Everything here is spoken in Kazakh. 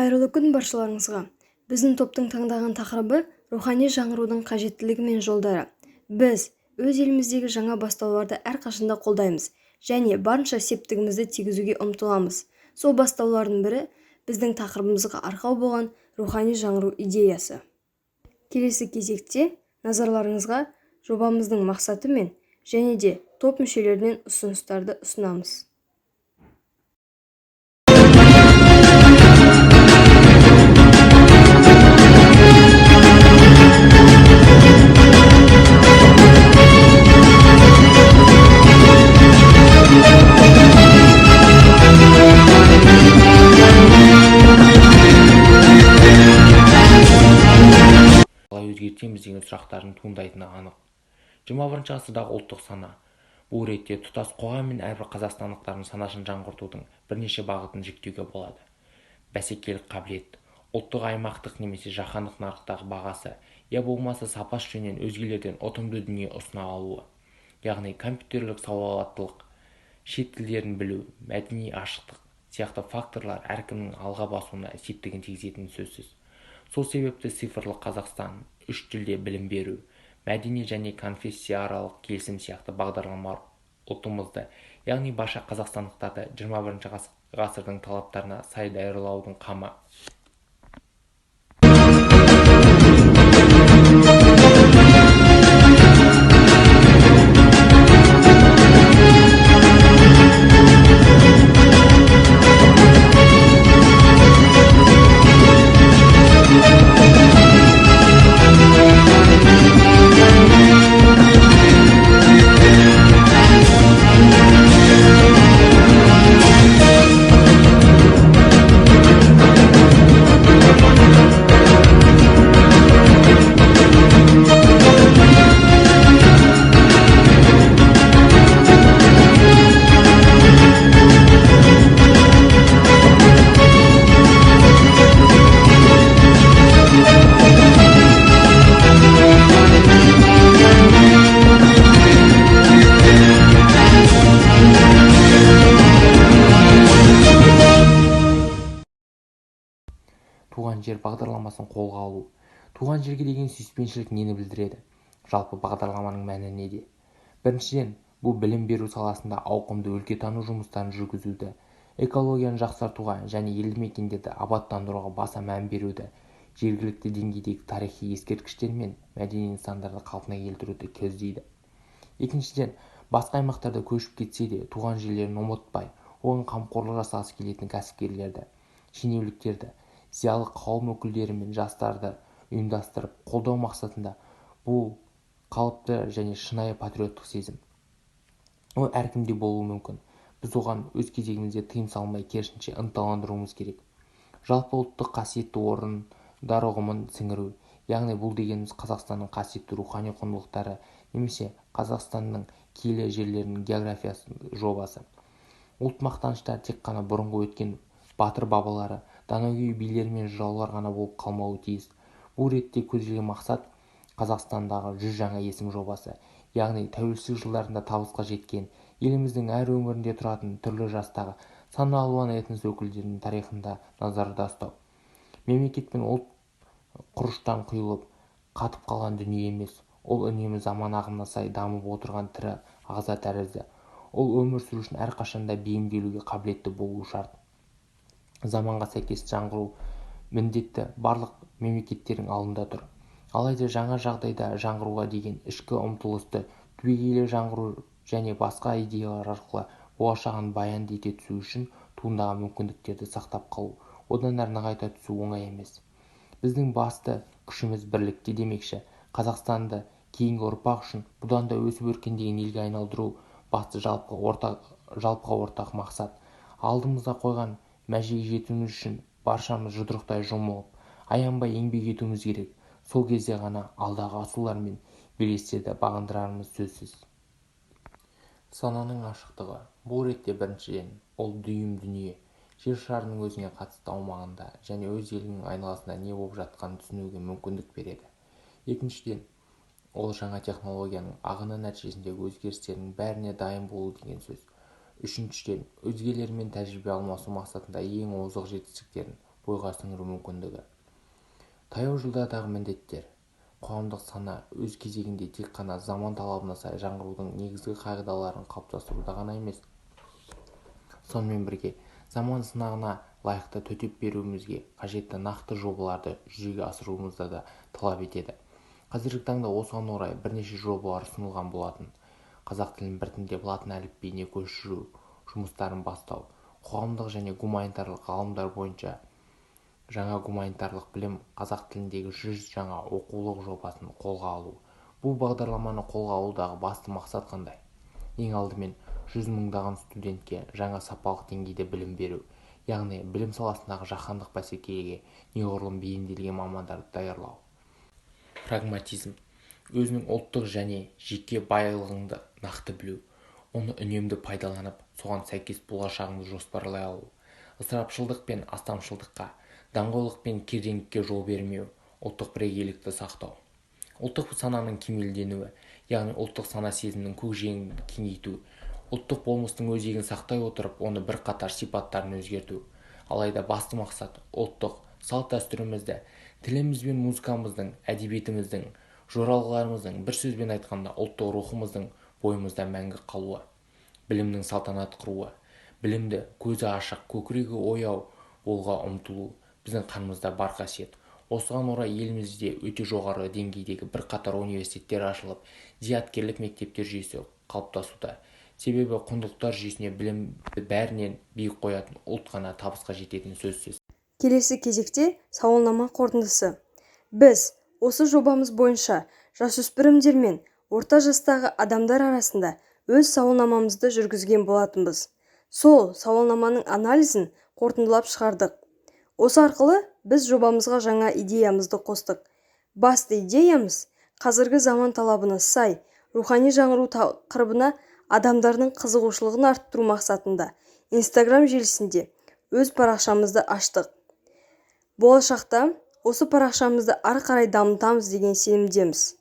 Қайырлы күн баршаларыңызға! Біздің топтың таңдаған тақырыбы рухани жаңғырудың қажеттілігі мен жолдары. Біз өз еліміздегі жаңа бастауларды әрқашанда қолдаймыз және барынша септігімізді тигізуге ұмтыламыз. Сол бастаулардың бірі біздің тақырыбымызға арқау болған рухани жаңғыру идеясы. Келесі кезекте назарларыңызға жобамыздың мақсаты мен және де топ мүшелерінен ұсыныстарды ұсынамыз. Қалай өзгертеміз деген сұрақтардың туындайтыны анық. 21-ші ғасырдағы ұлттық сана. Бұл ретте тұтас қоғам мен әрбір қазақстандықтардың санасын жаңғыртудың бірнеше бағытын жіктеуге болады. Бәсекелік қабілет, ұлттық, аймақтық немесе жаһандық нарықтағы бағасы, я болмаса сапасы жөнінен өзгелерден ұтымды дүние ұсына алуы. Яғни компьютерлік сауаттылық, шет тілдерін білу, мәдени ашықтық сияқты факторлар әркімнің алға басуына септігін тигізетіні сөзсіз. Сол себепті цифрлық Қазақстан, үш тілде білім беру, мәдени және конфессияаралық келісім сияқты бағдарламалар ұлтымызды, яғни барша қазақстандықтарды 21-ші ғасырдың талаптарына сай даярлаудың қамы. Туған жер бағдарламасын қолға алу. Туған жерге деген сүйіспеншілік нені білдіреді? Жалпы бағдарламаның мәні неде? Біріншіден, бұл білім беру саласында ауқымды өлкетану жұмыстарын жүргізуді, экологияны жақсартуға және елді мекендерді абаттандыруға баса мән беруді, жергілікті деңгейдегі тарихи ескерткіштер мен мәдени нысандарды қалпына келтіруді көздейді. Екіншіден, басқа аймақтарда көшіп кетсе де, туған жерлерін ұмытпай, оған қамқорлық жасағысы келетін кәсіпкерлерді, шенеуніктерді, зиялы қауым өкілдері мен жастарды ұйымдастырып, қолдау мақсатында. Бұл қалыпты және шынайы патриоттық сезім. Ол әркімде болуы мүмкін. Біз оған өз кезегімізде тыйым салмай, керісінше ынталандыруымыз керек. Жалпы ұлттық қасиетті орындар ұғымын сіңіру. Яғни бұл дегеніміз Қазақстанның қасиетті рухани құндылықтары немесе Қазақстанның киелі жерлерінің географиясы жобасы. Ұлт мақтаныштары тек қана бұрынғы өткен батыр бабалары, данагөй билер мен жыраулар ғана болып қалмауы тиіс. Бұл ретте көзделген мақсат Қазақстандағы 100 жаңа есім жобасы. Яғни тәуелсіздік жылдарында табысқа жеткен, еліміздің әр өңірінде тұратын түрлі жастағы сан алуан этнос өкілдерінің тарихында назарда ұстау. Мемлекет пен ұлт құрыштан құйылып, қатып қалған дүние емес. Ол үнемі заман ағымына сай дамып отырған тірі ағза тәрізді. Ол өмір сүру үшін әрқашанда бейімделуге қабілетті болуы шарт. Заманға сәйкес жаңғыру міндетті барлық мемлекеттердің алдында тұр. Алайда жаңа жағдайда жаңғыруға деген ішкі ұмтылысты түбегейлі жаңғыру және басқа идеялар арқылы болашағын баянды ете түсу үшін туындаған мүмкіндіктерді сақтап қалу, одан әрі нығайта түсу оңай емес. Біздің басты күшіміз бірлікте демекші, Қазақстанды кейінгі ұрпақ үшін бұдан да өсіп өркендеген елге айналдыру басты жалпыға ортақ мақсат. Алдымызда қойған межеге жетуіміз үшін баршамыз жұдырықтай жұмылып, аянбай еңбек етуіміз керек. Сол кезде ғана алдағы асулар мен белестерді бағындырарымыз сөзсіз. Сананың ашықтығы. Бұл ретте біріншіден, ол дүйім дүние, жер шарының өзіне қатысты аумағында және өз елінің айналасында не болып жатқанын түсінуге мүмкіндік береді. Екіншіден, ол жаңа технологияның ағыны нәтижесіндегі өзгерістердің бәріне дайын болу деген сөз. Үшіншіден, өзгелермен тәжірибе алмасу мақсатында ең озық жетістіктерін Бойға сіңіру мүмкіндігі. Таяу жылдардағы міндеттер. Қоғамдық сана өз кезегінде тек қана заман талабына сай жаңғырудың негізгі қағидаларын қалыптастыруда ғана емес, сонымен бірге заман сынағына лайықты төтеп беруімізге қажетті нақты жобаларды жүзеге асыруымызды да талап етеді. Қазіргі таңда осыған орай бірнеше жобалар ұсынылған болатын. Қазақ тілін біртіндеп латын әліпбиіне көшіру жұмыстарын бастау, қоғамдық және гуманитарлық ғылымдар бойынша жаңа гуманитарлық білім қазақ тіліндегі 100 жаңа оқулық жобасын қолға алу. Бұл бағдарламаны қолға алудағы басты мақсат қандай? Ең алдымен, 100 мыңдаған студентке жаңа сапалық деңгейде білім беру, яғни білім саласындағы жаһандық бәсекеге неғұрлым бейімделген мамандарды даярлау. Прагматизм – өзінің ұлттық және жеке байлығыңды нақты білу, оны үнемді пайдаланып, соған сәйкес болашағыңды жоспарлай алу. Ысырапшылдық пен астамшылдыққа, даңғойлық пен кирдеңдікке жол бермеу, ұлттық бірегейлікті сақтау. Ұлттық сананың кемелденуі, яғни ұлттық сана-сезімнің көкжиегін кеңейту, ұлттық болмыстың өзегін сақтай отырып, оны бірқатар сипаттарын өзгерту. Алайда басты мақсат – ұлттық салт-дәстүрімізді, тіліміз бен музыкамыздың, әдебиетіміздің, жоралғыларымыздың, бір сөзбен айтқанда, ұлттық рухымыздың бойымызда мәңгі қалуы. Білімнің салтанат құруы. Білімді, көзі ашық, көкірегі ояу болуға ұмтылу – біздің қанымызда бар қасиет. Осыған орай елімізде өте жоғары деңгейдегі бірқатар университеттер ашылып, зияткерлік мектептер жүйесі қалыптасуда. Себебі құндылықтар жүйесіне білімді бәрінен биік қоятын ұлт қана табысқа жететіні сөзсіз. Келесі кезекте сауалнама қорытындысы. Біз осы жобамыз бойынша жасөспірімдер мен орта жастағы адамдар арасында өз сауалнамамызды жүргізген болатынбыз. Сол сауалнаманың анализін қорытындылап шығардық. Осы арқылы біз жобамызға жаңа идеямызды қостық. Басты идеямыз – қазіргі заман талабына сай рухани жаңғыру тақырыбына адамдардың қызығушылығын арттыру мақсатында Инстаграм желісінде өз парақшамызды аштық. Болашақта осы парақшамызды ары қарай дамытамыз деген сенімдеміз.